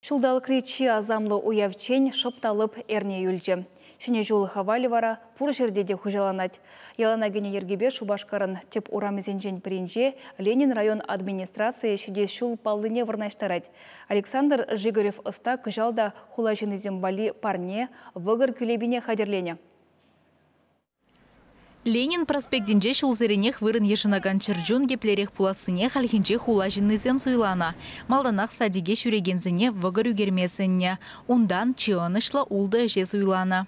Ҫулталӑкри чи асамлӑ уявччен шӑп та лӑп эрне юлчӗ. Ҫӗнӗ ҫул хавалӗ вара пур ҫӗрте те хуҫаланать. Йӑлана кӗнӗ йӗркепе Шупашкарӑн тӗп урамӗсенчен пӗринче Ленин район администрацийӗ ҫитес ҫул паллине вырнаҫтарать. Александр Жигарев ӑста кӑҫал та хула ҫыннисем валли парне, вӑкӑр кӳлепине хатӗрленӗ. Ленин проспектӗнче ҫулсеренех вырӑн йышӑнакан чӗрчун еплерех пулассине хальхинче хула ҫыннисем суйланӑ. Малтанах садике ҫӳрекенсене вӑкӑр ӳкерме сӗннӗ. Унтан чи ӑнӑҫлӑ ултӑ ӗҫе суйланӑ.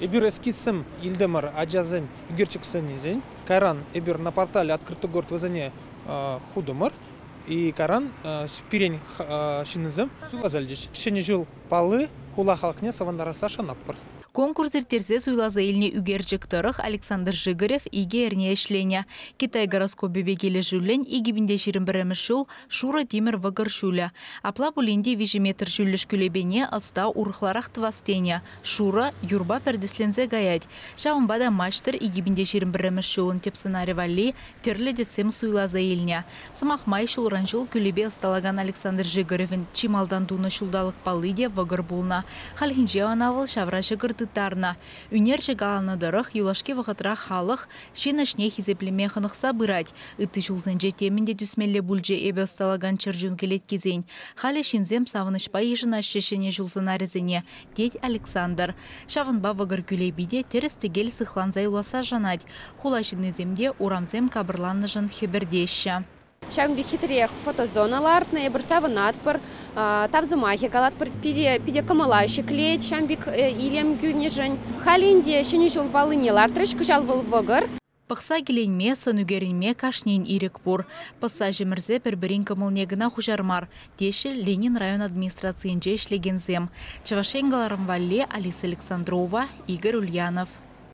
Эпир эскизсем илтӗмӗр ачасен ӳкерчӗксеннисен. Кайран эпир на портале «Открытый город» вӗсене хутӑмӑр. И кайран пирӗн ҫыннисем суйласа илчӗҫ. Ҫӗнӗ ҫул палли хула халӑхне савӑнтарасса шанатпӑр. Конкурс ирттерсе суйласа илнӗ ӳкерчӗк тӑрӑх Александр Жигарев икӗ эрне ӗҫленӗ. Китай гороскопӗпе килӗшӳллӗн 2021 ҫул шурӑ тимӗр вӑкӑр ҫулӗ. Апла пулин те 3 метр ҫӳллӗш кӳлепене ӑста урӑхларах тӑвас тенӗ. Шурӑ юрпа пӗртӗсленсе каять. Ҫавӑнпа та маҫтӑр 2021 ҫулӑн тӗп сӑнарӗ валли тӗрлӗ тӗссем суйласа илнӗ. Сӑмах май, ҫулран-ҫул кӳлепе ӑсталакан Александр Жигаревӑн чи малтан тунӑ ҫулталӑк палли те вӑкӑр пулнӑ. Хальхинче ӑна вӑл ҫавра ҫӑкӑр тыттарнӑ. Ӳнерҫӗ каланӑ тӑрӑх, юлашки вӑхӑтра халӑх ҫын ӗҫне хисеплеме хӑнӑхса пырать. Ытти ҫулсенче темӗн те тӳсмелле пулчӗ эпӗ ӑсталакан чӗрчун кӗлеткисен. Халӗ ҫынсем савӑнӑҫпа йышӑнаҫҫӗ ҫӗнӗ ҫул сӑнарӗсене, тет Александр. Ҫавӑнпа вӑкӑр кӳлепи те тӗрӗс-тӗкел сыхланса юласса шанать. Хула ҫыннисем те урамсем капӑрланнӑшӑн хӗпӗртеҫҫӗ. Ҫакӑн пек хитре фотозона лартнӑ, эпир савӑнатпӑр, тав сӑмахӗ калатпӑр. Пире питӗ кӑмӑла ҫӗклет ҫавӑн пек илем кӳнӗшӗн. Халь ӗнтӗ Ҫӗнӗ ҫул паллине лартрӗҫ, кӑҫал вӑл вӑкӑр. Пӑхса киленме, сӑн ӳкерӗнме кашнин ирӗк пур. Пӑсса ҫӗмӗрсе пӗр-пӗрин кӑмӑлне кӑна хуҫар мар, теҫҫӗ Ленин район администрацийӗнче ӗҫлекенсем. Чӑваш Ен кӑларӑм валли Алиса Александрова, Игорь Ульянов.